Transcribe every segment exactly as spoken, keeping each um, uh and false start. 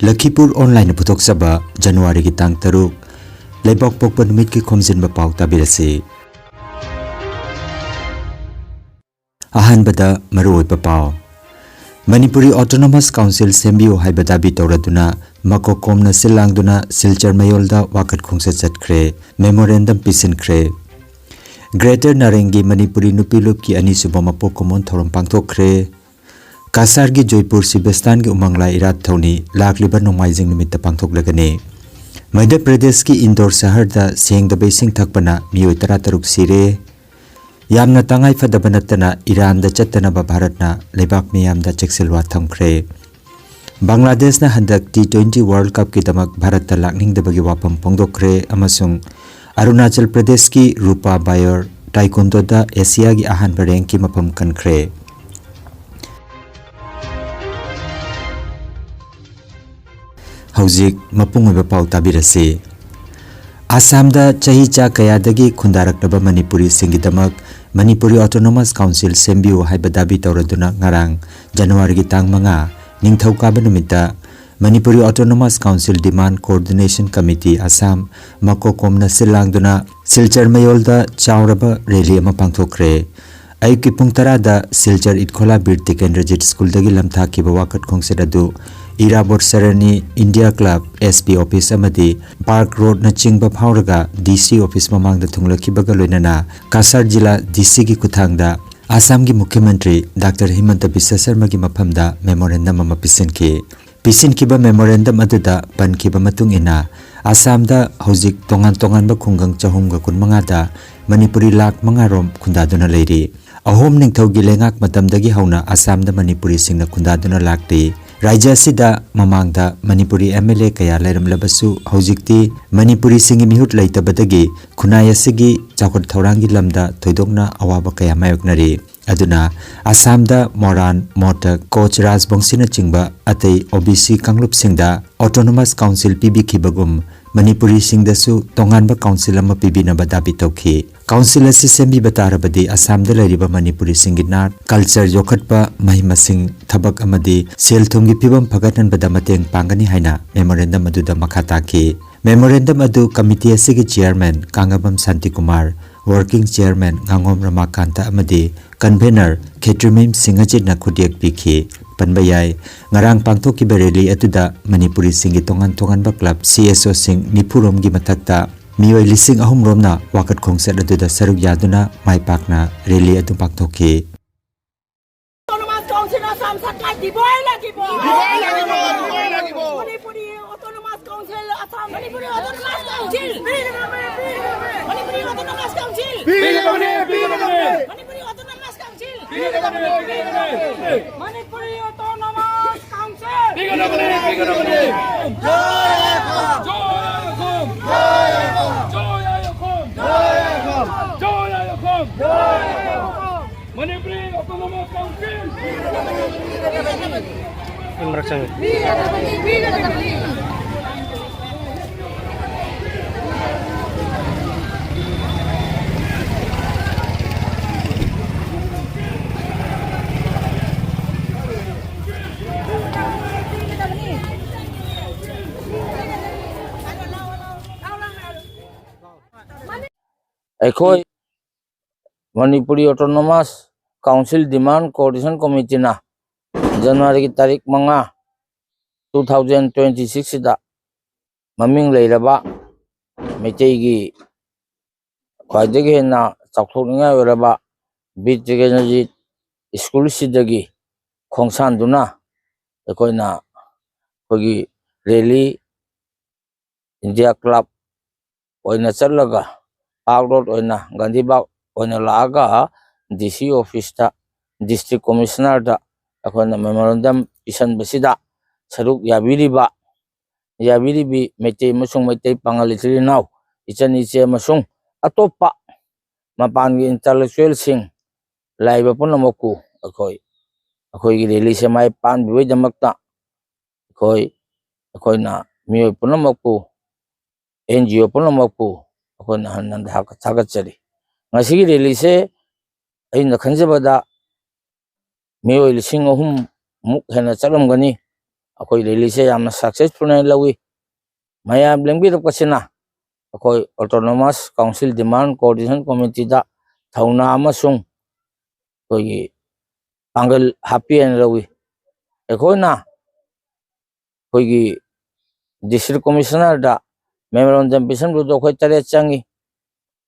ꯂꯈꯤꯄꯨꯔ ꯑꯣꯟꯂꯥꯏꯟꯅ ꯄꯨꯊꯣꯛꯆꯕ ꯖꯅꯋꯥꯔꯤꯒꯤ ꯇꯥꯡ ꯇꯔꯨꯛ, ꯂꯩꯕꯥꯛ ꯄꯣꯛꯄ ꯅꯨꯃꯤꯠꯀꯤ ꯈꯣꯝꯖꯤꯟꯕ ꯄꯥꯎ ꯇꯥꯕꯤꯔꯁꯤ꯫ ꯑꯍꯥꯟꯕꯗ ꯃꯔꯨꯑꯣꯏꯕ ꯄꯥꯎ꯫ ꯃꯅꯤꯄꯨꯔꯤ ꯑꯣꯇꯣꯅꯣꯃꯁ ꯀꯥꯎꯟꯁꯤꯜ ꯁꯦꯝꯕꯤꯌꯨ ꯍꯥꯏꯕ ꯗꯥꯕꯤ ꯇꯧꯔꯗꯨꯅ ꯃꯀꯣꯛ ꯀꯣꯝꯅ ꯁꯤꯜ ꯂꯥꯡꯗꯨꯅ ꯁꯤꯜꯆꯔ ꯃꯌꯣꯜꯗ ꯋꯥꯀꯠ ꯈꯣꯡꯆꯠ ꯆꯠꯈ꯭ꯔꯦ, ꯃꯦꯃꯣꯔꯦꯟꯗꯝ ꯄꯤꯁꯤꯟꯈ꯭ꯔꯦ꯫ ꯒ꯭ꯔꯦꯇꯔ ꯅꯥꯔꯦꯡꯒꯤ ꯃꯅꯤꯄꯨꯔꯤ ꯅꯨꯄꯤ ꯂꯨꯞꯀꯤ ꯑꯅꯤꯁꯨꯕ ꯃꯄꯣꯛ ꯀꯨꯝꯑꯣꯟ ꯊꯧꯔꯝ ꯄꯥꯡꯊꯣꯛꯈ꯭ꯔꯦ꯫ ꯀꯁꯥꯔꯒꯤ ꯖꯣꯏꯄꯨꯔ ꯁꯤꯕꯦꯁꯇꯥꯟꯒꯤ ꯎꯃꯪ ꯂꯥꯏ ꯏꯔꯥꯠ ꯊꯧꯅꯤ ꯂꯥꯛꯂꯤꯕ ꯅꯣꯡꯃꯥꯏꯖꯤꯡ ꯅꯨꯃꯤꯠꯇ ꯄꯥꯡꯊꯣꯛꯂꯒꯅꯤ꯫ ꯃꯙ꯭ꯌ ꯄ꯭ꯔꯗꯦꯁꯀꯤ ꯏꯟꯗꯣꯔ ꯁꯍꯔꯗ ꯁꯦꯡꯗꯕ ꯏꯁꯤꯡ ꯊꯛꯄꯅ ꯃꯤꯑꯣꯏ ꯇꯔꯥ ꯇꯔꯨꯛ ꯁꯤꯔꯦ꯫ ꯌꯥꯝꯅ ꯇꯉꯥꯏ ꯐꯗꯕ ꯅꯠꯇꯅ ꯏꯔꯥꯟꯗ ꯆꯠꯇꯅꯕ ꯚꯥꯔꯠꯅ ꯂꯩꯕꯥꯛ ꯃꯤꯌꯥꯝꯗ ꯆꯦꯛꯁꯤꯜꯋꯥ ꯊꯝꯈ꯭ꯔꯦ꯫ ꯕꯪꯒ꯭ꯂꯥꯗꯦꯁꯅ ꯍꯟꯗꯛ ꯇꯤ ꯇ꯭ꯋꯦꯟꯇꯤ ꯋꯥꯔꯜꯗ ꯀꯞꯀꯤꯗꯃꯛ ꯚꯥꯔꯠꯇ ꯂꯥꯛꯅꯤꯡꯗꯕꯒꯤ ꯋꯥꯐꯝ ꯐꯣꯡꯗꯣꯛꯈ꯭ꯔꯦ ꯑꯃꯁꯨꯡ ꯑꯔꯨꯅꯥꯆꯜ ꯄ꯭ꯔꯗꯦꯁꯀꯤ ꯔꯨꯄꯥ ꯕꯥꯌꯣꯔ ꯇꯥꯏꯀꯨꯟꯗꯣꯗ ꯑꯦꯁꯤꯌꯥꯒꯤ ꯑꯍꯥꯟꯕ ꯔꯦꯡꯛꯀꯤ ꯃꯐꯝ ꯀꯟꯈ꯭ꯔꯦ꯫ ꯍꯧꯖꯤꯛ ꯃꯄꯨꯡ ꯑꯣꯏꯕ ꯄꯥꯎ ꯇꯥꯕꯤꯔꯁꯤ꯫ ꯑꯁꯥꯝꯗ ꯆꯍꯤ ꯆꯥ ꯀꯌꯥꯗꯒꯤ ꯈꯨꯟꯗꯥꯔꯛꯂꯕ ꯃꯅꯤꯄꯨꯔꯤꯁꯤꯡꯒꯤꯗꯃꯛ ꯃꯅꯤꯄꯨꯔꯤ ꯑꯣꯇꯣꯅꯣꯃꯁ ꯀꯥꯎꯟꯁꯤꯜ ꯁꯦꯝꯕꯤꯌꯨ ꯍꯥꯏꯕ ꯗꯥꯕꯤ ꯇꯧꯔꯗꯨꯅ ꯉꯔꯥꯡ ꯖꯅꯋꯥꯔꯤꯒꯤ ꯇꯥꯡ ꯃꯉꯥ, ꯅꯤꯡꯊꯧꯀꯥꯕ ꯅꯨꯃꯤꯠꯇ Manipuri autonomous council demand coordination committee Assam ꯃꯀꯣꯛ ꯀꯣꯝꯅ ꯁꯤꯜ ꯂꯥꯡꯗꯨꯅ ꯁꯤꯜꯆꯔ ꯃꯌꯣꯜꯗ ꯆꯥꯎꯔꯕ ꯔꯦꯂꯤ ꯑꯃ ꯄꯥꯡꯊꯣꯛꯈ꯭ꯔꯦ꯫ ꯑꯌꯨꯛꯀꯤ ꯄꯨꯡ ꯇꯔꯥꯗ ꯁꯤꯜꯆꯔ ꯏꯠꯈꯣꯂꯥ ꯕꯤꯔ ꯇꯤꯀꯦꯟꯗ꯭ꯔꯖꯤꯠ ꯁ꯭ꯀꯨꯜꯗꯒꯤ ꯂꯝꯊꯥꯈꯤꯕ ꯋꯥꯀꯠ ꯈꯣꯡꯆꯠ ꯑꯗꯨ Irabot Sarani, India club, S P office ꯑꯃꯗꯤ ꯄꯥꯔꯛ ꯔꯣꯗꯅꯆꯤꯡꯕ ꯐꯥꯎꯔꯒ ꯗꯤ ꯁꯤ ꯑꯣꯐꯤꯁ ꯃꯃꯥꯡꯗ ꯊꯨꯡꯂꯈꯤꯕꯒ ꯂꯣꯏꯅꯅ ꯀꯁꯥꯔ ꯖꯤꯂꯥ ꯗꯤ ꯁꯤꯒꯤ ꯈꯨꯠꯊꯥꯡꯗ ꯑꯁꯥꯝꯒꯤ ꯃꯨꯈ꯭ꯌ ꯃꯟꯇ꯭ꯔꯤ ꯗꯥꯛꯇꯔ ꯍꯤꯃꯟꯇ ꯕꯤꯁ꯭ꯋ ꯁꯔꯃꯒꯤ ꯃꯐꯝꯗ ꯃꯦꯃꯣꯔꯦꯟꯗꯝ ꯑꯃ ꯄꯤꯁꯤꯟꯈꯤ꯫ ꯄꯤꯁꯤꯟꯈꯤꯕ ꯃꯦꯃꯣꯔꯦꯟꯗꯝ ꯑꯗꯨꯗ ꯄꯟꯈꯤꯕ ꯃꯇꯨꯡ ꯏꯟꯅ, ꯑꯁꯥꯝꯗ ꯍꯧꯖꯤꯛ ꯇꯣꯉꯥꯟ ꯇꯣꯉꯥꯟꯕ ꯈꯨꯡꯒꯪ ꯆꯍꯨꯝꯒ ꯀꯨꯟꯃꯉꯥꯗ ꯃꯅꯤꯄꯨꯔꯤ ꯂꯥꯈ ꯃꯉꯥ ꯔꯣꯝ ꯈꯨꯟꯗꯥꯗꯨꯅ ꯂꯩꯔꯤ꯫ ꯑꯍꯣꯝ ꯅꯤꯡꯊꯧꯒꯤ ꯂꯩꯉꯥꯛ ꯃꯇꯝꯗꯒꯤ ꯍꯧꯅ ꯑꯁꯥꯝꯗ ꯃꯅꯤꯄꯨꯔꯤꯁꯤꯡꯅ ꯈꯨꯟꯗꯥꯗꯨꯅ ꯂꯥꯛꯂꯤ꯫ ꯔꯥꯖ꯭ꯌ ꯑꯁꯤꯗ ꯃꯃꯥꯡꯗ ꯃꯅꯤꯄꯨꯔꯤ ꯑꯦꯝ ꯑꯦꯜ ꯑꯦ ꯀꯌꯥ ꯂꯩꯔꯝꯂꯕꯁꯨ, ꯍꯧꯖꯤꯛꯇꯤ ꯃꯅꯤꯄꯨꯔꯤꯁꯤꯡꯒꯤ ꯃꯤꯍꯨꯠ ꯂꯩꯇꯕꯗꯒꯤ ꯈꯨꯟꯅꯥꯏ ꯑꯁꯤꯒꯤ ꯆꯥꯎꯈꯠ ꯊꯧꯔꯥꯡꯒꯤ ꯂꯝꯗ ꯊꯣꯏꯗꯣꯛꯅ ꯑꯋꯥꯕ ꯀꯌꯥ ꯃꯥꯌꯣꯛꯅꯔꯤ꯫ ꯑꯗꯨꯅ ꯑꯁꯥꯝꯗ ꯃꯣꯔꯥꯟ, ꯃꯣꯇꯛ, ꯀꯣꯆ ꯔꯥꯖꯕꯪꯁꯤꯅꯆꯤꯡꯕ ꯑꯇꯩ ꯑꯣ ꯕꯤ ꯁꯤ ꯀꯥꯡꯂꯨꯞꯁꯤꯡꯗ ꯑꯣꯇꯣꯅꯣꯃꯁ ꯀꯥꯎꯟꯁꯤꯜ ꯄꯤꯕꯤꯈꯤꯕꯒꯨꯝ ꯃꯅꯤꯄꯨꯔꯤꯁꯤꯡꯗꯁꯨ ꯇꯣꯉꯥꯟꯕ ꯀꯥꯎꯟꯁꯤꯜ ꯑꯃ ꯄꯤꯕꯤꯅꯕ ꯗꯥꯕꯤ ꯇꯧꯈꯤ꯫ ꯀꯥꯎꯟꯁꯤꯜ ꯑꯁꯤ ꯁꯦꯝꯕꯤꯕ ꯇꯥꯔꯕꯗꯤ ꯑꯁꯥꯝꯗ ꯂꯩꯔꯤꯕ ꯃꯅꯤꯄꯨꯔꯤꯁꯤꯡꯒꯤ ꯅꯥꯠ, ꯀꯜꯆꯔ ꯌꯣꯛꯈꯠꯄ, ꯃꯍꯩ ꯃꯁꯤꯡ, ꯊꯕꯛ ꯑꯃꯗꯤ ꯁꯦꯜ ꯊꯨꯝꯒꯤ ꯐꯤꯕꯝ ꯐꯒꯠꯍꯟꯕꯗ ꯃꯇꯦꯡ ꯄꯥꯡꯒꯅꯤ ꯍꯥꯏꯅ ꯃꯦꯃꯣꯔꯦꯟꯗꯝ ꯑꯗꯨꯗ ꯃꯈꯥ ꯇꯥꯈꯤ꯫ ꯃꯦꯃꯣꯔꯦꯟꯗꯝ ꯑꯗꯨ ꯀꯃꯤꯇꯤ ꯑꯁꯤꯒꯤ ꯆꯤꯌꯔꯃꯦꯟ ꯀꯥꯡꯉꯕꯝ ꯁꯥꯟꯇꯤꯀꯨꯃꯥꯔ, ꯋꯥꯔꯀꯤꯡ ꯆꯤꯌꯔꯃꯦꯟ ꯉꯥꯉꯣꯝ ꯔꯃꯥꯀꯥꯟꯇ ꯑꯃꯗꯤ ꯀꯟꯚꯦꯅꯔ ꯈꯦꯇ꯭ꯔꯤꯃꯌꯨꯝ ꯁꯤꯡꯍꯖꯤꯠꯅ ꯈꯨꯠꯌꯦꯛ ꯄꯤꯈꯤ꯫ ꯄꯟꯕ ꯌꯥꯏ, ꯉꯔꯥꯡ ꯄꯥꯡꯊꯣꯛꯈꯤꯕ ꯔꯦꯂꯤ ꯑꯗꯨꯗ ꯃꯅꯤꯄꯨꯔꯤꯁꯤꯡꯒꯤ ꯇꯣꯉꯥꯟ ꯇꯣꯉꯥꯟꯕ ꯀ꯭ꯂꯕ, ꯁꯤ ꯑꯦꯁ ꯑꯣꯁꯤꯡ ꯅꯤꯐꯨ ꯔꯣꯝꯒꯤ ꯃꯊꯛꯇ ꯃꯤꯑꯣꯏ ꯂꯤꯁꯤꯡ ꯑꯍꯨꯝ ꯔꯣꯝꯅ ꯋꯥꯀꯠ ꯈꯣꯡꯆꯠ ꯑꯗꯨꯗ ꯁꯔꯨꯛ ꯌꯥꯗꯨꯅ ꯃꯥꯏ ꯄꯥꯛꯅ ꯔꯦꯂꯤ ꯑꯗꯨ ꯄꯥꯡꯊꯣꯛꯈꯤ꯫ অট'নমাছ কাউন্সিল আসাম চৰকাৰ দিবই লাগিব। দিবই লাগিব, দিবই লাগিব। Manipuri autonomous council Assam. Manipuri autonomous council. Manipuri autonomous council. Manipuri autonomous council. Manipuri autonomous council. জয় আই অসম। জয় আই অসম। জয় আই অসম। Manipuri autonomous council. ꯑꯩꯈꯣꯏ Manipuri autonomous council demand coordination ꯀꯣꯃꯤꯇꯤꯅ ꯖꯅꯋꯥꯔꯤꯒꯤ ꯇꯥꯔꯤꯛ ꯃꯉꯥ, two thousand twenty six ꯁꯤꯗ ꯃꯃꯤꯡ ꯂꯩꯔꯕ ꯃꯩꯇꯩꯒꯤ ꯈ꯭ꯋꯥꯏꯗꯒꯤ ꯍꯦꯟꯅ ꯆꯥꯎꯊꯣꯛꯅꯤꯡꯉꯥꯏ ꯑꯣꯏꯔꯕ ꯕꯤꯔ ꯇꯤꯀꯦꯟꯗ꯭ꯔꯖꯤꯠ ꯁ꯭ꯀꯨꯜꯁꯤꯗꯒꯤ ꯈꯣꯡꯁꯥꯟꯗꯨꯅ ꯑꯩꯈꯣꯏꯅ ꯑꯩꯈꯣꯏꯒꯤ ꯔꯦꯂꯤ ꯏꯟꯗꯤꯌꯥ ꯀ꯭ꯂꯕ ꯑꯣꯏꯅ ꯆꯠꯂꯒ, ꯄꯥꯔꯛ ꯔꯣꯗ ꯑꯣꯏꯅ, ꯒꯥꯟꯙꯤ ꯕꯥꯒ ꯑꯣꯏꯅ ꯂꯥꯛꯑꯒ, ꯗꯤ ꯁꯤ ꯑꯣꯐꯤꯁꯇ, ꯗꯤꯁꯇ꯭ꯔꯤꯛ ꯀꯣꯃꯤꯁꯅꯔꯗ ꯑꯩꯈꯣꯏꯅ ꯃꯦꯃꯣꯔꯦꯟꯗꯝ ꯄꯤꯁꯟꯕꯁꯤꯗ ꯁꯔꯨꯛ ꯌꯥꯕꯤꯔꯤꯕ, ꯌꯥꯕꯤꯔꯤꯕꯤ ꯃꯩꯇꯩ ꯑꯃꯁꯨꯡ ꯃꯩꯇꯩ ꯄꯥꯉꯜ ꯏꯆꯤꯜ ꯏꯅꯥꯎ, ꯏꯆꯟ ꯏꯆꯦ ꯑꯃꯁꯨꯡ ꯑꯇꯣꯞꯄ ꯃꯄꯥꯟꯒꯤ ꯏꯟꯇꯂꯦꯛꯆꯨꯋꯦꯜꯁꯤꯡ ꯂꯥꯛꯏꯕ ꯄꯨꯝꯅꯃꯛꯄꯨ ꯑꯩꯈꯣꯏ, ꯑꯩꯈꯣꯏꯒꯤ ꯔꯦꯂꯤꯁꯦ ꯃꯥꯏ ꯄꯥꯛꯍꯟꯕꯤꯕꯒꯤꯗꯃꯛꯇ ꯑꯩꯈꯣꯏ, ꯑꯩꯈꯣꯏꯅ ꯃꯤꯑꯣꯏ ꯄꯨꯝꯅꯃꯛꯄꯨ, ꯑꯦꯟ ꯖꯤ ꯑꯣ ꯄꯨꯝꯅꯃꯛꯄꯨ ꯑꯩꯈꯣꯏꯅ ꯍꯟꯅ ꯍꯟꯅ ꯊꯥꯒꯠꯆꯔꯤ꯫ ꯉꯁꯤꯒꯤ ꯔꯦꯂꯤꯁꯦ ꯑꯩꯅ ꯈꯟꯖꯕꯗ ꯃꯤꯑꯣꯏ ꯂꯤꯁꯤꯡ ꯑꯍꯨꯝ ꯃꯨꯛ ꯍꯦꯟꯅ ꯆꯠꯂꯝꯒꯅꯤ꯫ ꯑꯩꯈꯣꯏ ꯔꯦꯂꯤꯁꯦ ꯌꯥꯝꯅ ꯁꯛꯁꯦꯁꯐꯨꯜ ꯍꯥꯏꯅ ꯂꯧꯏ꯫ ꯃꯌꯥꯝ ꯂꯦꯡꯕꯤꯔꯛꯄꯁꯤꯅ ꯑꯩꯈꯣꯏ ꯑꯣꯇꯣꯅꯣꯃꯁ ꯀꯥꯎꯟꯁꯤꯜ ꯗꯤꯃꯥꯟ ꯀꯣꯑꯣꯔꯗꯤꯅꯦꯁꯟ ꯀꯣꯃꯤꯇꯤꯗ ꯊꯧꯅꯥ ꯑꯃꯁꯨꯡ ꯑꯩꯈꯣꯏꯒꯤ ꯄꯥꯡꯒꯜ ꯍꯥꯞꯄꯤ ꯍꯥꯏꯅ ꯂꯧꯏ꯫ ꯑꯩꯈꯣꯏꯅ ꯑꯩꯈꯣꯏꯒꯤ ꯗꯤꯁꯇ꯭ꯔꯤꯛ ꯀꯣꯃꯤꯁꯅꯔꯗ ꯃꯦꯃꯣꯔꯦꯟꯗꯝ ꯄꯤꯁꯟꯕꯗꯣ ꯑꯩꯈꯣꯏ ꯇꯔꯦꯠ ꯆꯪꯉꯤ꯫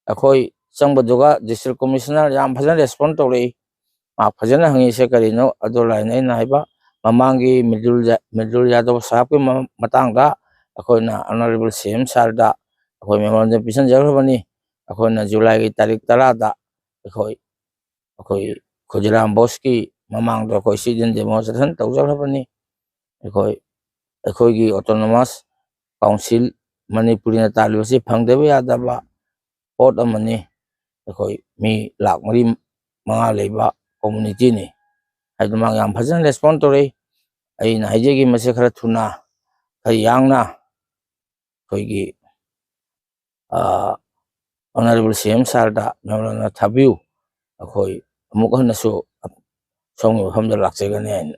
ꯑꯩꯈꯣꯏ ꯆꯪꯕꯗꯨꯒ ꯗꯤꯁꯇ꯭ꯔꯤꯛ ꯀꯣꯃꯤꯁꯅꯔ ꯌꯥꯝ ꯐꯖꯅ ꯔꯦꯁꯄꯣꯟ ꯇꯧꯔꯛꯏ꯫ ꯃꯥ ꯐꯖꯅ ꯍꯪꯉꯤꯁꯦ ꯀꯔꯤꯅꯣ? ꯑꯗꯨ ꯂꯥꯏꯅ ꯑꯩꯅ ꯍꯥꯏꯕ, ꯃꯃꯥꯡꯒꯤ ꯃꯤꯗꯨꯜ ꯌꯥ-, ꯃꯤꯗꯨꯜ ꯌꯥꯗꯕ ꯁꯥꯍꯕꯀꯤ ꯃ-, ꯃꯇꯥꯡꯗ ꯑꯩꯈꯣꯏꯅ ꯑꯣꯅꯔꯦꯕꯜ ꯁꯤ ꯑꯦꯝ ꯁꯥꯔꯗ ꯑꯩꯈꯣꯏ ꯃꯦꯃꯣꯔꯦꯟꯗꯝ ꯄꯤꯁꯟꯖꯈ꯭ꯔꯕꯅꯤ꯫ ꯑꯩꯈꯣꯏꯅ ꯖꯨꯂꯥꯏꯒꯤ ꯇꯥꯔꯤꯛ ꯇꯔꯥꯗ ꯑꯩꯈꯣꯏ, ꯑꯩꯈꯣꯏ ꯈꯨꯖꯤꯔꯥꯝ ꯕꯣꯁꯀꯤ ꯃꯃꯥꯡꯗ ꯑꯩꯈꯣꯏ ꯁꯤꯠ ꯏꯟ ꯗꯦꯃꯣꯟꯁꯇ꯭ꯔꯦꯁꯟ ꯇꯧꯖꯈ꯭ꯔꯕꯅꯤ꯫ ꯑꯩꯈꯣꯏ, ꯑꯩꯈꯣꯏꯒꯤ ꯑꯣꯇꯣꯅꯣꯃꯁ ꯀꯥꯎꯟꯁꯤꯜ ꯃꯅꯤꯄꯨꯔꯤꯅ ꯇꯥꯜꯂꯤꯕꯁꯤ ꯐꯪꯗꯕ ꯌꯥꯗꯕ ꯄꯣꯠ ꯑꯃꯅꯤ꯫ ꯑꯩꯈꯣꯏ ꯃꯤ ꯂꯥꯈ ꯃꯔꯤ ꯃꯉꯥ ꯂꯩꯕ ꯀꯝꯃꯨꯅꯤꯇꯤꯅꯤ ꯍꯥꯏꯗꯨ ꯃꯥ ꯌꯥꯝ ꯐꯖꯅ ꯔꯦꯁꯄꯣꯟ ꯇꯧꯔꯛꯏ꯫ ꯑꯩꯅ ꯍꯥꯏꯖꯒꯦ, ꯃꯁꯤ ꯈꯔ ꯊꯨꯅ, ꯈꯔ ꯌꯥꯡꯅ ꯑꯩꯈꯣꯏꯒꯤ, ꯑ, ꯑꯣꯅꯔꯦꯕꯜ ꯁꯤ ꯑꯦꯝ ꯁꯥꯔꯗ ꯃꯦꯃꯣꯔꯦꯟꯗꯝ ꯊꯥꯕꯤꯌꯨ꯫ ꯑꯩꯈꯣꯏ ꯑꯃꯨꯛ ꯍꯟꯅꯁꯨ ꯁꯣꯝꯒꯤ ꯃꯐꯝꯗ ꯂꯥꯛꯆꯒꯅꯤ ꯍꯥꯏꯅ꯫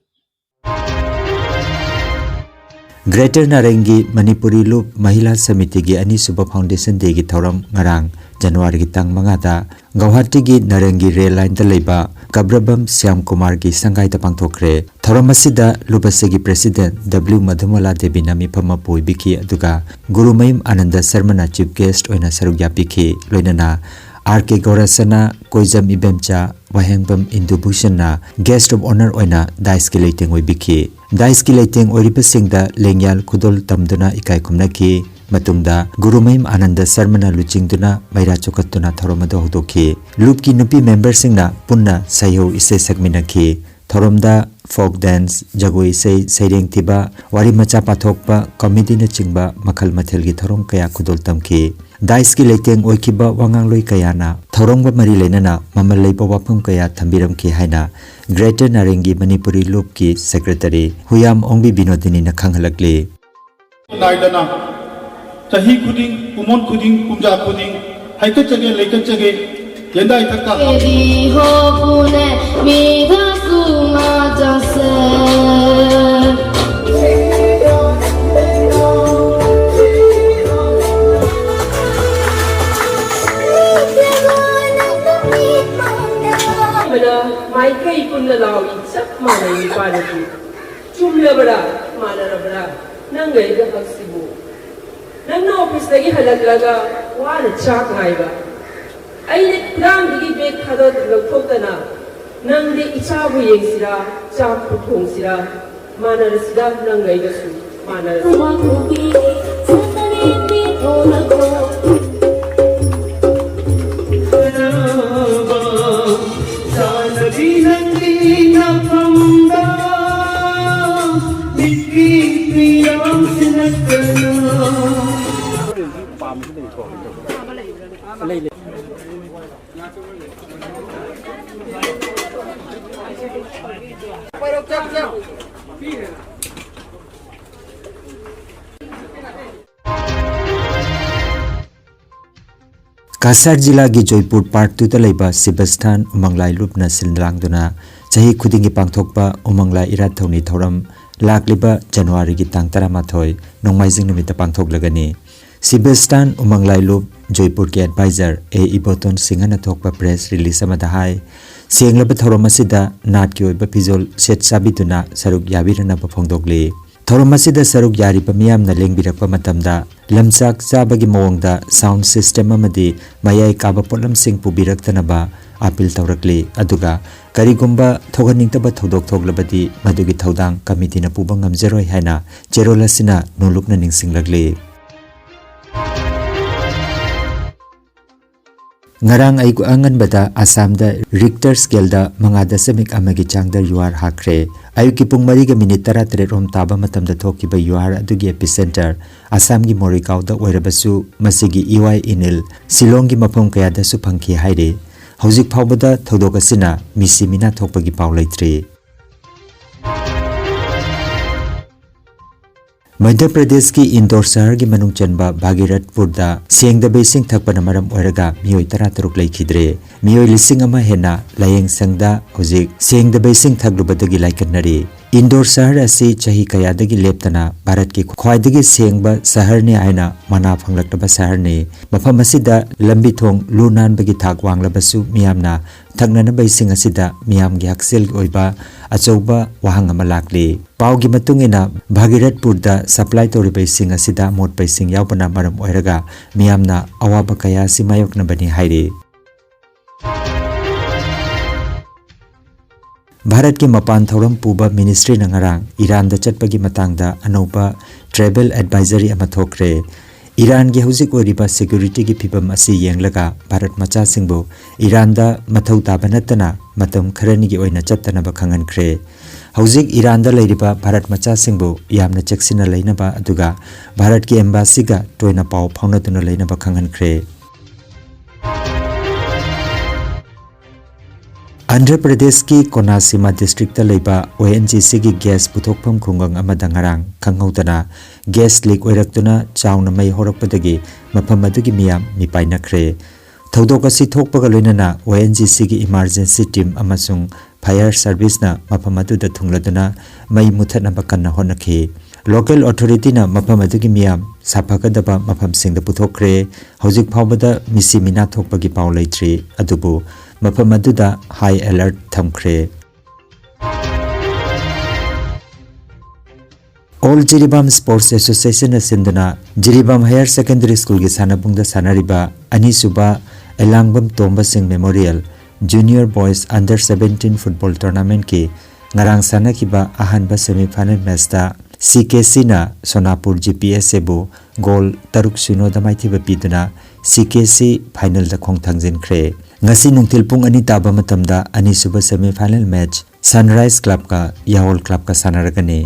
ꯒ꯭ꯔꯦꯇꯔ ꯅꯥꯔꯪꯒꯤ ꯃꯅꯤꯄꯨꯔꯤ ꯂꯨꯞ ꯃꯍꯤꯂꯥ ꯁꯃꯤꯇꯤꯒꯤ ꯑꯅꯤꯁꯨꯕ ꯐꯥꯎꯟꯗꯦꯁꯟ ꯗꯦꯒꯤ ꯊꯧꯔꯝ ꯉꯔꯥꯡ ꯖꯅꯋꯥꯔꯤꯒꯤ ꯇꯥꯡ ꯃꯉꯥꯗ ꯒꯧꯍꯥꯇꯤꯒꯤ ꯅꯥꯔꯪꯒꯤ ꯔꯦꯜ ꯂꯥꯏꯟꯗ ꯂꯩꯕ ꯀꯕ꯭ꯔꯕꯝ ꯁ꯭ꯌꯥꯝ ꯀꯨꯃꯥꯔꯒꯤ ꯁꯪꯒꯥꯏꯗ ꯄꯥꯡꯊꯣꯛꯈ꯭ꯔꯦ꯫ ꯊꯧꯔꯝ ꯑꯁꯤꯗ ꯂꯨꯞ ꯑꯁꯤꯒꯤ ꯄ꯭ꯔꯦꯁꯤꯗꯦꯟꯠ ꯗꯕ꯭ꯂꯤꯎ ꯃꯙꯨꯃꯥꯂꯥ ꯗꯦꯕꯤꯅ ꯃꯤꯐꯝ ꯑꯃ ꯑꯣꯏꯕꯤꯈꯤ, ꯑꯗꯨꯒ ꯒꯨꯔꯨꯃꯌꯨꯝ ꯑꯥꯅꯟꯗ ꯁꯔꯃꯅ ꯆꯤꯐ ꯒꯦꯁ꯭ꯠ ꯑꯣꯏꯅ ꯁꯔꯨꯛ ꯌꯥꯕꯤꯈꯤ꯫ ꯂꯣꯏꯅꯅ ꯑꯥꯔ ꯀꯦ ꯒꯧꯔꯁꯅꯥ, ꯀꯣꯏꯖꯝ ꯏꯕꯦꯝꯆꯥ, ꯋꯥꯍꯦꯡꯕꯝ ꯏꯟꯗꯨꯚꯨꯁꯟꯅ ꯒꯦꯁ꯭ꯠ ꯑꯣꯐ ꯑꯣꯅꯔ ꯑꯣꯏꯅ ꯗꯥꯏꯁꯀꯤ ꯂꯩꯇꯦꯡ ꯑꯣꯏꯕꯤꯈꯤ꯫ ꯗꯥꯏꯁꯀꯤ ꯂꯩꯇꯦꯡ ꯑꯣꯏꯔꯤꯕꯁꯤꯡꯗ ꯂꯦꯡꯌꯥꯜ ꯈꯨꯗꯣꯜ ꯇꯝꯗꯨꯅ ꯏꯀꯥꯏ ꯈꯨꯝꯅꯈꯤ꯫ ꯃꯇꯨꯡꯗ ꯒꯨꯔꯨꯃꯌꯨꯝ ꯑꯥꯅꯟꯗ ꯁꯔꯃꯅ ꯂꯨꯆꯤꯡꯗꯨꯅ ꯃꯩꯔꯥ ꯆꯣꯛꯈꯠꯇꯨꯅ ꯊꯧꯔꯝ ꯑꯗꯨ ꯍꯧꯗꯣꯛꯈꯤ꯫ ꯂꯨꯞꯀꯤ ꯅꯨꯄꯤ ꯃꯦꯝꯕꯔꯁꯤꯡꯅ ꯄꯨꯟꯅ ꯁꯩꯍꯧ ꯏꯁꯩ ꯁꯛꯃꯤꯟꯅꯈꯤ꯫ ꯊꯧꯔꯝꯗ ꯐꯣꯛ ꯗꯥꯟꯁ, ꯖꯒꯣꯏ ꯏꯁꯩ, ꯁꯩꯔꯦꯡ ꯊꯤꯕ, ꯋꯥꯔꯤ ꯃꯆꯥ ꯄꯥꯊꯣꯛꯄ, ꯀꯣꯃꯦꯗꯤꯅꯆꯤꯡꯕ ꯃꯈꯜ ꯃꯊꯦꯜꯒꯤ ꯊꯧꯔꯝ ꯀꯌꯥ ꯈꯨꯗꯣꯜ ꯇꯝꯈꯤ꯫ ꯗꯥꯏꯁꯀꯤ ꯂꯩꯇꯦꯡ ꯑꯣꯏꯈꯤꯕ ꯋꯥꯉꯥꯡꯂꯣꯏ ꯀꯌꯥꯅ ꯊꯧꯔꯝꯒ ꯃꯔꯤ ꯂꯩꯅꯅ ꯃꯃꯜ ꯂꯩꯕ ꯋꯥꯐꯝ ꯀꯌꯥ ꯊꯝꯕꯤꯔꯝꯈꯤ ꯍꯥꯏꯅ ꯒ꯭ꯔꯦꯇꯔ ꯅꯥꯔꯪꯒꯤ ꯃꯅꯤꯄꯨꯔꯤ ꯂꯨꯞꯀꯤ ꯁꯦꯀ꯭ꯔꯦꯇꯔꯤ ꯍꯨꯌꯥꯝ ꯑꯣꯡꯕꯤ ꯕꯤꯅꯣꯗꯤꯅꯤꯅ ꯈꯪꯍꯜꯂꯛꯂꯤ꯫ ꯅꯥꯏꯗꯅ ꯆꯍꯤ ꯈꯨꯗꯤꯡ, ꯀꯨꯝꯑꯣꯟ ꯈꯨꯗꯤꯡ, ꯀꯨꯝꯖꯥ ꯈꯨꯗꯤꯡ ꯍꯩꯀꯠꯆꯒꯦ ꯂꯩꯀꯠꯆꯒꯦ ꯌꯦꯟꯗꯥꯏ ꯊꯛꯇ꯫ तेरी हो पुणे मेरा सूना जैसे। ꯑꯃꯅ ꯃꯥꯏꯀꯩ ꯄꯨꯟꯅ ꯂꯥꯎꯏ, ꯆꯞ ꯃꯥꯟꯅꯩ ꯅꯨꯄꯥꯅꯗꯤ꯫ ꯆꯨꯝꯂꯕ꯭ꯔꯥ? ꯃꯥꯟꯅꯔꯕ꯭ꯔꯥ? ꯅꯪꯒ ꯑꯩꯒ ꯍꯛꯁꯤꯕꯨ꯫ ꯅꯪꯅ ꯑꯣꯐꯤꯁꯇꯒꯤ ꯍꯜꯂꯛꯂꯒ ꯋꯥꯅ ꯆꯥꯛ ꯉꯥꯏꯕ, ꯑꯩꯅ ꯈꯨꯗꯥꯡꯗꯒꯤ ꯕꯦꯒ ꯊꯥꯗꯣꯛ ꯂꯧꯊꯣꯛꯇꯅ ꯅꯪꯗꯤ ꯏꯆꯥꯕꯨ ꯌꯦꯡꯁꯤꯔꯥ, ꯆꯥꯛꯄꯨ ꯊꯣꯡꯁꯤꯔꯥ? ꯃꯥꯟꯅꯔꯁꯤꯗ ꯅꯪꯒ ꯑꯩꯒꯁꯨ ꯃꯥꯟꯅꯔꯁꯤ꯫ ꯀꯁꯥꯔ ꯖꯤꯂꯥꯒꯤ ꯖꯣꯏꯄꯨꯔ ꯄꯥꯔꯠ ꯇꯨꯗ ꯂꯩꯕ ꯁꯤꯕꯁꯊꯥꯟ ꯎꯃꯪ ꯂꯥꯏ ꯂꯨꯞꯅ ꯁꯤꯜ ꯂꯥꯡꯗꯨꯅ ꯆꯍꯤ ꯈꯨꯗꯤꯡꯒꯤ ꯄꯥꯡꯊꯣꯛꯄ ꯎꯃꯪ ꯂꯥꯏ ꯏꯔꯥꯠ ꯊꯧꯅꯤ ꯊꯧꯔꯝ ꯂꯥꯛꯂꯤꯕ ꯖꯅꯋꯥꯔꯤꯒꯤ ꯇꯥꯡ ꯇꯔꯥꯃꯥꯊꯣꯏ, ꯅꯣꯡꯃꯥꯏꯖꯤꯡ ꯅꯨꯃꯤꯠꯇ ꯄꯥꯡꯊꯣꯛꯂꯒꯅꯤ꯫ ꯁꯤꯕꯦꯁꯇꯥꯟ ꯎꯃꯪ ꯂꯥꯏꯂꯨꯞ, ꯖꯣꯏꯄꯨꯔꯒꯤ ꯑꯦꯗꯚꯥꯏꯖꯔ ꯑꯦ ꯏꯕꯣꯇꯣꯟ ꯁꯤꯡꯍꯅ ꯊꯣꯛꯄ ꯄ꯭ꯔꯦꯁ ꯔꯤꯂꯤꯖ ꯑꯃꯗ ꯍꯥꯏ, ꯁꯦꯡꯂꯕ ꯊꯧꯔꯝ ꯑꯁꯤꯗ ꯅꯥꯠꯀꯤ ꯑꯣꯏꯕ ꯐꯤꯖꯣꯜ ꯁꯦꯠ ꯆꯥꯕꯤꯗꯨꯅ ꯁꯔꯨꯛ ꯌꯥꯕꯤꯔꯅꯕ ꯐꯣꯡꯗꯣꯛꯂꯤ꯫ ꯊꯧꯔꯝ ꯑꯁꯤꯗ ꯁꯔꯨꯛ ꯌꯥꯔꯤꯕ ꯃꯤꯌꯥꯝꯅ ꯂꯦꯡꯕꯤꯔꯛꯄ ꯃꯇꯝꯗ ꯂꯝꯆꯥꯛ ꯆꯥꯕꯒꯤ ꯃꯑꯣꯡꯗ ꯁꯥꯎꯟ ꯁꯤꯁꯇꯦꯝ ꯑꯃꯗꯤ ꯃꯌꯥꯏ ꯀꯥꯕ ꯄꯣꯠꯂꯝꯁꯤꯡ ꯄꯨꯕꯤꯔꯛꯇꯅꯕ ꯑꯥꯄꯤꯜ ꯇꯧꯔꯛꯂꯤ꯫ ꯑꯗꯨꯒ ꯀꯔꯤꯒꯨꯝꯕ ꯊꯣꯛꯍꯟꯅꯤꯡꯗꯕ ꯊꯧꯗꯣꯛ ꯊꯣꯛꯂꯕꯗꯤ ꯃꯗꯨꯒꯤ ꯊꯧꯗꯥꯡ ꯀꯃꯤꯇꯤꯅ ꯄꯨꯕ ꯉꯝꯖꯔꯣꯏ ꯍꯥꯏꯅ ꯆꯦꯔꯣꯜ ꯑꯁꯤꯅ ꯅꯣꯂꯨꯛꯅ ꯅꯤꯡꯁꯤꯡꯂꯛꯂꯤ꯫ ꯉꯔꯥꯡ ꯑꯌꯨꯛ ꯑꯉꯟꯕꯗ ꯑꯁꯥꯝꯗ ꯔꯤꯛꯇꯔ ꯁ꯭ꯀꯦꯜꯗ ꯃꯉꯥ ꯗꯁꯃꯤꯛ ꯑꯃꯒꯤ ꯆꯥꯡꯗ ꯌꯨꯍꯥꯔ ꯍꯥꯈ꯭ꯔꯦ꯫ ꯑꯌꯨꯛꯀꯤ ꯄꯨꯡ ꯃꯔꯤꯒ ꯃꯤꯅꯤꯠ ꯇꯔꯥꯇꯔꯦꯠ ꯔꯣꯝ ꯇꯥꯕ ꯃꯇꯝꯗ ꯊꯣꯛꯈꯤꯕ ꯌꯨꯍꯥꯔ ꯑꯗꯨꯒꯤ ꯑꯦꯄꯤꯁꯦꯟꯇꯔ ꯑꯁꯥꯝꯒꯤ ꯃꯣꯔꯤꯒꯥꯎꯗ ꯑꯣꯏꯔꯕꯁꯨ, ꯃꯁꯤꯒꯤ ꯏꯋꯥꯏ ꯏꯅꯤꯜ ꯁꯤꯂꯣꯡꯒꯤ ꯃꯐꯝ ꯀꯌꯥꯗꯁꯨ ꯐꯪꯈꯤ ꯍꯥꯏꯔꯤ꯫ ꯍꯧꯖꯤꯛ ꯐꯥꯎꯕꯗ ꯊꯧꯗꯣꯛ ꯑꯁꯤꯅ ꯃꯤꯁꯤ ꯃꯤꯅꯥ ꯊꯣꯛꯄꯒꯤ ꯄꯥꯎ ꯂꯩꯇ꯭ꯔꯤ꯫ ꯃꯙ꯭ꯌ ꯄ꯭ꯔꯗꯦꯁꯀꯤ ꯏꯟꯗꯣꯔ ꯁꯍꯔꯒꯤ ꯃꯅꯨꯡ ꯆꯟꯕ ꯚꯥꯒꯤꯔꯠꯄꯨꯔꯗ ꯁꯦꯡꯗꯕ ꯏꯁꯤꯡ ꯊꯛꯄꯅ ꯃꯔꯝ ꯑꯣꯏꯔꯒ ꯃꯤꯑꯣꯏ ꯇꯔꯥ ꯇꯔꯨꯛ ꯂꯩꯈꯤꯗ꯭ꯔꯦ꯫ ꯃꯤꯑꯣꯏ ꯂꯤꯁꯤꯡ ꯑꯃ ꯍꯦꯟꯅ ꯂꯥꯌꯦꯡ ꯁꯪꯗ ꯍꯧꯖꯤꯛ ꯁꯦꯡꯗꯕ ꯏꯁꯤꯡ ꯊꯛꯂꯨꯕꯗꯒꯤ ꯂꯥꯏꯀꯠꯅꯔꯤ꯫ ꯏꯟꯗꯣꯔ ꯁꯍꯔ ꯑꯁꯤ ꯆꯍꯤ ꯀꯌꯥꯗꯒꯤ ꯂꯦꯞꯇꯅ ꯚꯥꯔꯠꯀꯤ ꯈ꯭ꯋꯥꯏꯗꯒꯤ ꯁꯦꯡꯕ ꯁꯍꯔꯅꯤ ꯍꯥꯏꯅ ꯃꯅꯥ ꯐꯪꯂꯛꯂꯕ ꯁꯍꯔꯅꯤ꯫ ꯃꯐꯝ ꯑꯁꯤꯗ ꯂꯝꯕꯤ ꯊꯣꯡ ꯂꯨ ꯅꯥꯟꯕꯒꯤ ꯊꯥꯛ ꯋꯥꯡꯂꯕꯁꯨ ꯃꯤꯌꯥꯝꯅ ꯊꯛꯅꯅꯕ ꯏꯁꯤꯡ ꯑꯁꯤꯗ ꯃꯤꯌꯥꯝꯒꯤ ꯍꯛꯁꯦꯜꯒꯤ ꯑꯣꯏꯕ ꯑꯆꯧꯕ ꯋꯥꯍꯪ ꯑꯃ ꯂꯥꯛꯂꯤ꯫ ꯄꯥꯎꯒꯤ ꯃꯇꯨꯡ ꯏꯟꯅ, ꯚꯥꯒꯤꯔꯠꯄꯨꯔꯗ ꯁꯄ꯭ꯂꯥꯏ ꯇꯧꯔꯤꯕ ꯏꯁꯤꯡ ꯑꯁꯤꯗ ꯑꯃꯣꯠꯄ ꯏꯁꯤꯡ ꯌꯥꯎꯕꯅ ꯃꯔꯝ ꯑꯣꯏꯔꯒ ꯃꯤꯌꯥꯝꯅ ꯑꯋꯥꯕ ꯀꯌꯥ ꯑꯁꯤ ꯃꯥꯌꯣꯛꯅꯕꯅꯤ ꯍꯥꯏꯔꯤ꯫ ꯚꯥꯔꯠꯀꯤ ꯃꯄꯥꯟ ꯊꯧꯔꯝ ꯄꯨꯕ ꯃꯤꯅꯤꯁꯇ꯭ꯔꯤꯅ ꯉꯔꯥꯡ ꯏꯔꯥꯟꯗ ꯆꯠꯄꯒꯤ ꯃꯇꯥꯡꯗ ꯑꯅꯧꯕ ꯇ꯭ꯔꯦꯚꯦꯜ ꯑꯦꯗꯚꯥꯏꯖꯔꯤ ꯑꯃ ꯊꯣꯛꯈ꯭ꯔꯦ꯫ ꯏꯔꯥꯟꯒꯤ ꯍꯧꯖꯤꯛ ꯑꯣꯏꯔꯤꯕ ꯁꯦꯀ꯭ꯌꯨꯔꯤꯇꯤꯒꯤ ꯐꯤꯕꯝ ꯑꯁꯤ ꯌꯦꯡꯂꯒ ꯚꯥꯔꯠ ꯃꯆꯥꯁꯤꯡꯕꯨ ꯏꯔꯥꯟꯗ ꯃꯊꯧ ꯇꯥꯕ ꯅꯠꯇꯅ ꯃꯇꯝ ꯈꯔꯅꯤꯒꯤ ꯑꯣꯏꯅ ꯆꯠꯇꯅꯕ ꯈꯪꯍꯟꯈ꯭ꯔꯦ꯫ ꯍꯧꯖꯤꯛ ꯏꯔꯥꯟꯗ ꯂꯩꯔꯤꯕ ꯚꯥꯔꯠ ꯃꯆꯥꯁꯤꯡꯕꯨ ꯌꯥꯝꯅ ꯆꯦꯛꯁꯤꯟꯅ ꯂꯩꯅꯕ ꯑꯗꯨꯒ ꯚꯥꯔꯠꯀꯤ ꯑꯦꯝꯕꯥꯁꯤꯒ ꯇꯣꯏꯅ ꯄꯥꯎ ꯐꯥꯎꯅꯗꯨꯅ ꯂꯩꯅꯕ ꯈꯪꯍꯟꯈ꯭ꯔꯦ꯫ ꯑꯟꯙ꯭ꯔ ꯄ꯭ꯔꯗꯦꯁꯀꯤ ꯀꯣꯅꯥꯁꯤꯃꯥ ꯗꯤꯁꯇ꯭ꯔꯤꯛꯇ ꯂꯩꯕ ꯑꯣ ꯑꯦꯟ ꯖꯤ ꯁꯤꯒꯤ ꯒ꯭ꯌꯥꯁ ꯄꯨꯊꯣꯛꯐꯝ ꯈꯨꯡꯒꯪ ꯑꯃꯗ ꯉꯔꯥꯡ ꯈꯪꯍꯧꯗꯅ ꯒ꯭ꯌꯥꯁ ꯂꯤꯛ ꯑꯣꯏꯔꯛꯇꯨꯅ ꯆꯥꯎꯅ ꯃꯩ ꯍꯧꯔꯛꯄꯗꯒꯤ ꯃꯐꯝ ꯑꯗꯨꯒꯤ ꯃꯤꯌꯥꯝ ꯃꯤꯄꯥꯏꯅꯈ꯭ꯔꯦ꯫ ꯊꯧꯗꯣꯛ ꯑꯁꯤ ꯊꯣꯛꯄꯒ ꯂꯣꯏꯅꯅ ꯑꯣ ꯑꯦꯟ ꯖꯤ ꯁꯤꯒꯤ ꯏꯃꯥꯔꯖꯦꯟꯁꯤ ꯇꯤꯝ ꯑꯃꯁꯨꯡ ꯐꯥꯌꯔ ꯁꯔꯚꯤꯁꯅ ꯃꯐꯝ ꯑꯗꯨꯗ ꯊꯨꯡꯂꯗꯨꯅ ꯃꯩ ꯃꯨꯊꯠꯅꯕ ꯀꯟꯅ ꯍꯣꯠꯅꯈꯤ꯫ ꯂꯣꯀꯦꯜ ꯑꯣꯊꯣꯔꯤꯇꯤꯅ ꯃꯐꯝ ꯑꯗꯨꯒꯤ ꯃꯤꯌꯥꯝ ꯁꯥꯐꯒꯗꯕ ꯃꯐꯝꯁꯤꯡꯗ ꯄꯨꯊꯣꯛꯈ꯭ꯔꯦ꯫ ꯍꯧꯖꯤꯛ ꯐꯥꯎꯕꯗ ꯃꯤꯁꯤ ꯃꯤꯅꯥ ꯊꯣꯛꯄꯒꯤ ꯄꯥꯎ ꯂꯩꯇ꯭ꯔꯤ, ꯑꯗꯨꯕꯨ ꯃꯐꯝ ꯑꯗꯨꯗ ꯍꯥꯏ ꯑꯦꯂꯔꯠ ꯊꯝꯈ꯭ꯔꯦ꯫ ꯑꯣꯜ ꯖꯤꯔꯤꯕꯥꯝ ꯁ꯭ꯄꯣꯔꯠꯁ ꯑꯦꯁꯣꯁꯤꯌꯦꯁꯟꯅ ꯁꯤꯟꯗꯨꯅ ꯖꯤꯔꯤꯕꯥꯝ ꯍꯥꯌꯔ ꯁꯦꯀꯦꯟꯗꯔꯤ ꯁ꯭ꯀꯨꯜꯒꯤ ꯁꯥꯟꯅꯕꯨꯡꯗ ꯁꯥꯟꯅꯔꯤꯕ ꯑꯅꯤꯁꯨꯕ Elangbam Tomba Singh memorial junior boys under seventeen football ꯇꯣꯔꯅꯥꯃꯦꯟꯠꯀꯤ ꯉꯔꯥꯡ ꯁꯥꯟꯅꯈꯤꯕ ꯑꯍꯥꯟꯕ ꯁꯦꯃꯤꯐꯥꯏꯅꯦꯜ ꯃꯦꯆꯇ ꯁꯤ ꯀꯦ ꯁꯤꯅ ꯁꯣꯅꯥꯄꯨꯔ ꯖꯤ ꯄꯤ ꯑꯦꯁ ꯑꯦꯕꯨ ꯒꯣꯜ ꯇꯔꯨꯛ ꯁꯤꯅꯣꯗ ꯃꯥꯏꯊꯤꯕ ꯄꯤꯗꯨꯅ ꯁꯤ ꯀꯦ ꯁꯤ ꯐꯥꯏꯅꯦꯜꯗ ꯈꯣꯡ ꯊꯥꯡꯖꯤꯟꯈ꯭ꯔꯦ꯫ ꯉꯁꯤ ꯅꯨꯡꯊꯤꯜ ꯄꯨꯡ ꯑꯅꯤ ꯇꯥꯕ ꯃꯇꯝꯗ ꯑꯅꯤꯁꯨꯕ ꯁꯦꯃꯤꯐꯥꯏꯅꯦꯜ ꯃꯦꯆ ꯁꯟꯔꯥꯏꯖ ꯀ꯭ꯂꯕꯀ ꯌꯥꯋꯜ ꯀ꯭ꯂꯕꯀ ꯁꯥꯟꯅꯔꯒꯅꯤ꯫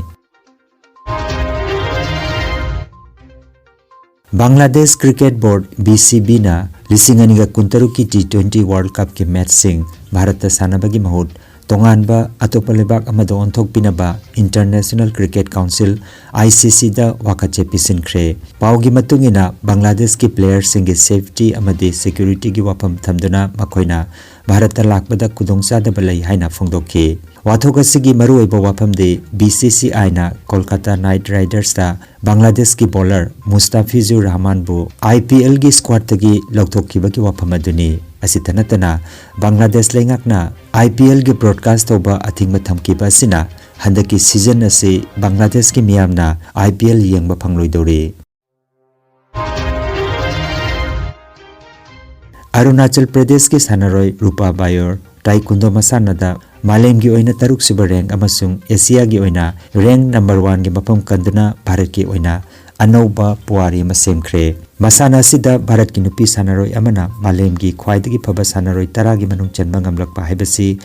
Bangladesh cricket board, B C ꯕꯤꯅ ꯂꯤꯁꯤꯡ ꯑꯅꯤꯒ ꯀꯨꯟꯇꯔꯨꯛꯀꯤ ꯇꯤ ꯇ꯭ꯋꯦꯟꯇꯤ ꯋꯥꯔꯜꯗ ꯀꯞꯀꯤ ꯃꯦꯆꯁꯤꯡ ꯚꯥꯔꯠꯇ ꯁꯥꯟꯅꯕꯒꯤ ꯃꯍꯨꯠ ꯇꯣꯉꯥꯟꯕ ꯑꯇꯣꯞꯄ ꯂꯩꯕꯥꯛ ꯑꯃꯗ ꯑꯣꯟꯊꯣꯛꯄꯤꯅꯕ International Cricket Council, I C C ꯗ ꯋꯥꯀꯠꯁꯦ ꯄꯤꯁꯤꯟꯈ꯭ꯔꯦ꯫ ꯄꯥꯎꯒꯤ ꯃꯇꯨꯡ ꯏꯟꯅ, ꯕꯪꯒ꯭ꯂꯥꯗꯦꯁꯀꯤ playerꯁꯤꯡꯒꯤ safety ꯑꯃꯗꯤ securityꯒꯤ ꯋꯥꯐꯝ ꯊꯝꯗꯨꯅ ꯃꯈꯣꯏꯅ ꯚꯥꯔꯠꯇ ꯂꯥꯛꯄꯗ ꯈꯨꯗꯣꯡꯆꯥꯗꯕ ꯂꯩ ꯍꯥꯏꯅ ꯐꯣꯡꯗꯣꯛꯈꯤ꯫ ꯋꯥꯊꯣꯛ ꯑꯁꯤꯒꯤ ꯃꯔꯨꯑꯣꯏꯕ ꯋꯥꯐꯝꯗꯤ, B C C I ꯅ ꯀꯣꯜꯀꯥꯇꯥ Knight Ridersꯇ ꯕꯪꯒ꯭ꯂꯥꯗꯦꯁꯀꯤ bowler ꯃꯨꯁꯇꯥꯐꯤꯖꯨꯔ ꯔꯍꯃꯥꯟꯕꯨ I P Lꯒꯤ squadꯇꯒꯤ ꯂꯧꯊꯣꯛꯈꯤꯕꯒꯤ ꯋꯥꯐꯝ ꯑꯗꯨꯅꯤ꯫ ꯑꯁꯤꯇ ꯅꯠꯇꯅ, ꯕꯪꯒ꯭ꯂꯥꯗꯦꯁ ꯂꯩꯉꯥꯛꯅ I P Lꯒꯤ broadcast ꯇꯧꯕ ꯑꯊꯤꯡꯕ ꯊꯝꯈꯤꯕ ꯑꯁꯤꯅ ꯍꯟꯗꯛꯀꯤ season ꯑꯁꯤ ꯕꯪꯒ꯭ꯂꯥꯗꯦꯁꯀꯤ ꯃꯤꯌꯥꯝꯅ I P L ꯌꯦꯡꯕ ꯐꯪꯂꯣꯏꯗꯧꯔꯤ꯫ ꯑꯔꯨꯅꯥꯆꯜ ꯄ꯭ꯔꯗꯦꯁꯀꯤ ꯁꯥꯟꯅꯔꯣꯏ ꯔꯨꯄꯥ ꯕꯥꯌꯣꯔ ꯇꯥꯏꯀꯨꯟꯗꯣ ꯃꯁꯥꯟꯅꯗ ꯃꯥꯂꯦꯝꯒꯤ ꯑꯣꯏꯅ ꯇꯔꯨꯛꯁꯨꯕ rank ꯑꯃꯁꯨꯡ ꯑꯦꯁꯤꯌꯥꯒꯤ ꯑꯣꯏꯅ rank number oneꯒꯤ ꯃꯐꯝ ꯀꯟꯗꯨꯅ ꯚꯥꯔꯠꯀꯤ ꯑꯣꯏꯅ ꯑꯅꯧꯕ ꯄꯨꯋꯥꯔꯤ ꯑꯃ ꯁꯦꯝꯈ꯭ꯔꯦ꯫ ꯃꯁꯥꯟꯅ ꯑꯁꯤꯗ ꯚꯥꯔꯠꯀꯤ ꯅꯨꯄꯤ ꯁꯥꯟꯅꯔꯣꯏ ꯑꯃꯅ ꯃꯥꯂꯦꯝꯒꯤ ꯈ꯭ꯋꯥꯏꯗꯒꯤ ꯐꯕ ꯁꯥꯟꯅꯔꯣꯏ ꯇꯔꯥꯒꯤ ꯃꯅꯨꯡ ꯆꯟꯕ ꯉꯝꯂꯛꯄ ꯍꯥꯏꯕꯁꯤ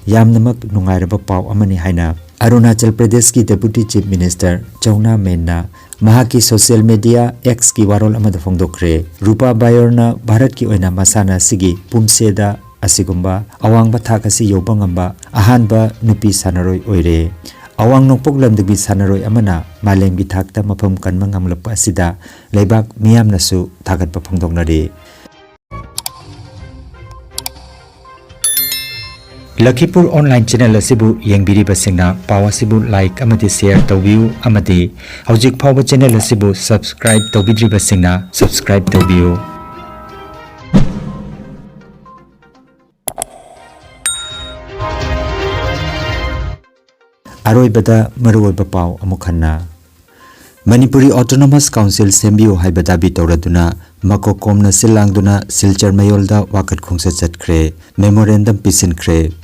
ꯌꯥꯝꯅꯃꯛ ꯅꯨꯡꯉꯥꯏꯔꯕ ꯄꯥꯎ ꯑꯃꯅꯤ ꯍꯥꯏꯅ ꯑꯔꯨꯅꯥꯆꯜ ꯄ꯭ꯔꯗꯦꯁꯀꯤ Deputy Chief Minister ꯆꯧꯅꯥ ꯃꯦꯟꯅ ꯃꯍꯥꯛꯀꯤ social media Xꯀꯤ ꯋꯥꯔꯣꯜ ꯑꯃꯗ ꯐꯣꯡꯗꯣꯛꯈ꯭ꯔꯦ꯫ ꯔꯨꯄꯥ ꯕꯥꯌꯣꯔꯅ ꯚꯥꯔꯠꯀꯤ ꯑꯣꯏꯅ ꯃꯁꯥꯟꯅ ꯑꯁꯤꯒꯤ ꯄꯨꯝꯁꯦꯗ ꯑꯁꯤꯒꯨꯝꯕ ꯑꯋꯥꯡꯕ ꯊꯥꯛ ꯑꯁꯤ ꯌꯧꯕ ꯉꯝꯕ ꯑꯍꯥꯟꯕ ꯅꯨꯄꯤ ꯁꯥꯟꯅꯔꯣꯏ ꯑꯣꯏꯔꯦ꯫ ꯑꯋꯥꯡ ꯅꯣꯡꯄꯣꯛ ꯂꯝꯗꯝꯒꯤ ꯁꯥꯟꯅꯔꯣꯏ ꯑꯃꯅ ꯃꯥꯂꯦꯝꯒꯤ ꯊꯥꯛꯇ ꯃꯐꯝ ꯀꯟꯕ ꯉꯝꯂꯛꯄ ꯑꯁꯤꯗ ꯂꯩꯕꯥꯛ ꯃꯤꯌꯥꯝꯅꯁꯨ ꯊꯥꯒꯠꯄ ꯐꯣꯡꯗꯣꯛꯅꯔꯤ꯫ ꯂꯈꯤꯄꯨꯔ online channel ꯑꯁꯤꯕꯨ ꯌꯦꯡꯕꯤꯔꯤꯕꯁꯤꯡꯅ ꯄꯥꯎ ꯑꯁꯤꯕꯨ like ꯑꯃꯗꯤ share ꯇꯧꯕꯤꯌꯨ ꯑꯃꯗꯤ ꯍꯧꯖꯤꯛ ꯐꯥꯎꯕ channel ꯑꯁꯤꯕꯨ subscribe ꯇꯧꯕꯤꯗ꯭ꯔꯤꯕꯁꯤꯡꯅ subscribe ꯇꯧꯕꯤꯌꯨ꯫ ꯑꯔꯣꯏꯕꯗ ꯃꯔꯨꯑꯣꯏꯕ ꯄꯥꯎ ꯑꯃꯨꯛ ꯍꯟꯅ꯫ ꯃꯅꯤꯄꯨꯔꯤ Autonomous Council ꯁꯦꯝꯕꯤꯌꯨ ꯍꯥꯏꯕ ꯗꯥꯕꯤ ꯇꯧꯔꯗꯨꯅ ꯃꯀꯣꯛ ꯀꯣꯝꯅ ꯁꯤꯜ ꯂꯥꯡꯗꯨꯅ ꯁꯤꯜꯆꯔ ꯃꯌꯣꯜꯗ ꯋꯥꯀꯠ ꯈꯣꯡꯆꯠ ꯆꯠꯈ꯭ꯔꯦ, memorandum ꯄꯤꯁꯤꯟꯈ꯭ꯔꯦ꯫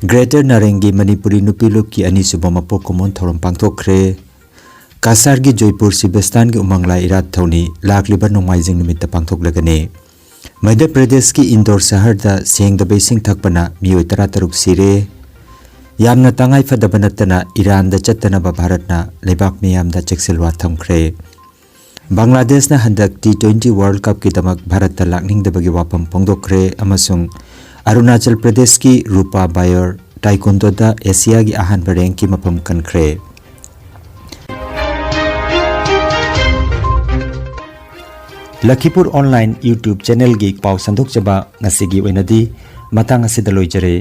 Greater ꯅꯥꯔꯦꯡꯒꯤ ꯃꯅꯤꯄꯨꯔꯤ ꯅꯨꯄꯤ ꯂꯨꯞꯀꯤ ꯑꯅꯤꯁꯨꯕ ꯃꯄꯣꯛ ꯀꯨꯝꯑꯣꯟ ꯊꯧꯔꯝ ꯄꯥꯡꯊꯣꯛꯈ꯭ꯔꯦ꯫ ꯀꯁꯥꯔꯒꯤ ꯖꯣꯏꯄꯨꯔ ꯁꯤꯕꯦꯁꯇꯥꯟꯒꯤ ꯎꯃꯪ ꯂꯥꯏ ꯏꯔꯥꯠ ꯊꯧꯅꯤ ꯂꯥꯛꯂꯤꯕ ꯅꯣꯡꯃꯥꯏꯖꯤꯡ ꯅꯨꯃꯤꯠꯇ ꯄꯥꯡꯊꯣꯛꯂꯒꯅꯤ꯫ ꯃꯙ꯭ꯌ ꯄ꯭ꯔꯗꯦꯁꯀꯤ ꯏꯟꯗꯣꯔ ꯁꯍꯔꯗ ꯁꯦꯡꯗꯕ ꯏꯁꯤꯡ ꯊꯛꯄꯅ ꯃꯤꯑꯣꯏ ꯇꯔꯥ ꯇꯔꯨꯛ ꯁꯤꯔꯦ꯫ ꯌꯥꯝꯅ ꯇꯉꯥꯏ ꯐꯗꯕ ꯅꯠꯇꯅ ꯏꯔꯥꯟꯗ ꯆꯠꯇꯅꯕ ꯚꯥꯔꯠꯅ ꯂꯩꯕꯥꯛ ꯃꯤꯌꯥꯝꯗ ꯆꯦꯛꯁꯤꯜꯋꯥ ꯊꯝꯈ꯭ꯔꯦ꯫ ꯕꯪꯒ꯭ꯂꯥꯗꯦꯁꯅ ꯍꯟꯗꯛ T twenty World Cupꯀꯤꯗꯃꯛ ꯚꯥꯔꯠꯇ ꯂꯥꯛꯅꯤꯡꯗꯕꯒꯤ ꯋꯥꯐꯝ ꯐꯣꯡꯗꯣꯛꯈ꯭ꯔꯦ ꯑꯃꯁꯨꯡ ꯑꯔꯨꯅꯥꯆꯜ ꯄ꯭ꯔꯗꯦꯁꯀꯤ ꯔꯨꯄꯥ ꯕꯥꯌꯣꯔ ꯇꯥꯏꯀꯣꯟꯗꯣꯗ ꯑꯦꯁꯤꯌꯥꯒꯤ ꯑꯍꯥꯟꯕ ꯔꯦꯡꯛꯀꯤ ꯃꯐꯝ ꯀꯟꯈ꯭ꯔꯦ꯫ ꯂꯈꯤꯄꯨꯔ ꯑꯣꯟꯂꯥꯏꯟ YouTube ꯆꯦꯅꯦꯜꯒꯤ ꯄꯥꯎ ꯁꯟꯗꯣꯛꯆꯕ ꯉꯁꯤꯒꯤ ꯑꯣꯏꯅꯗꯤ ꯃꯇꯥꯡ ꯑꯁꯤꯗ ꯂꯣꯏꯖꯔꯦ꯫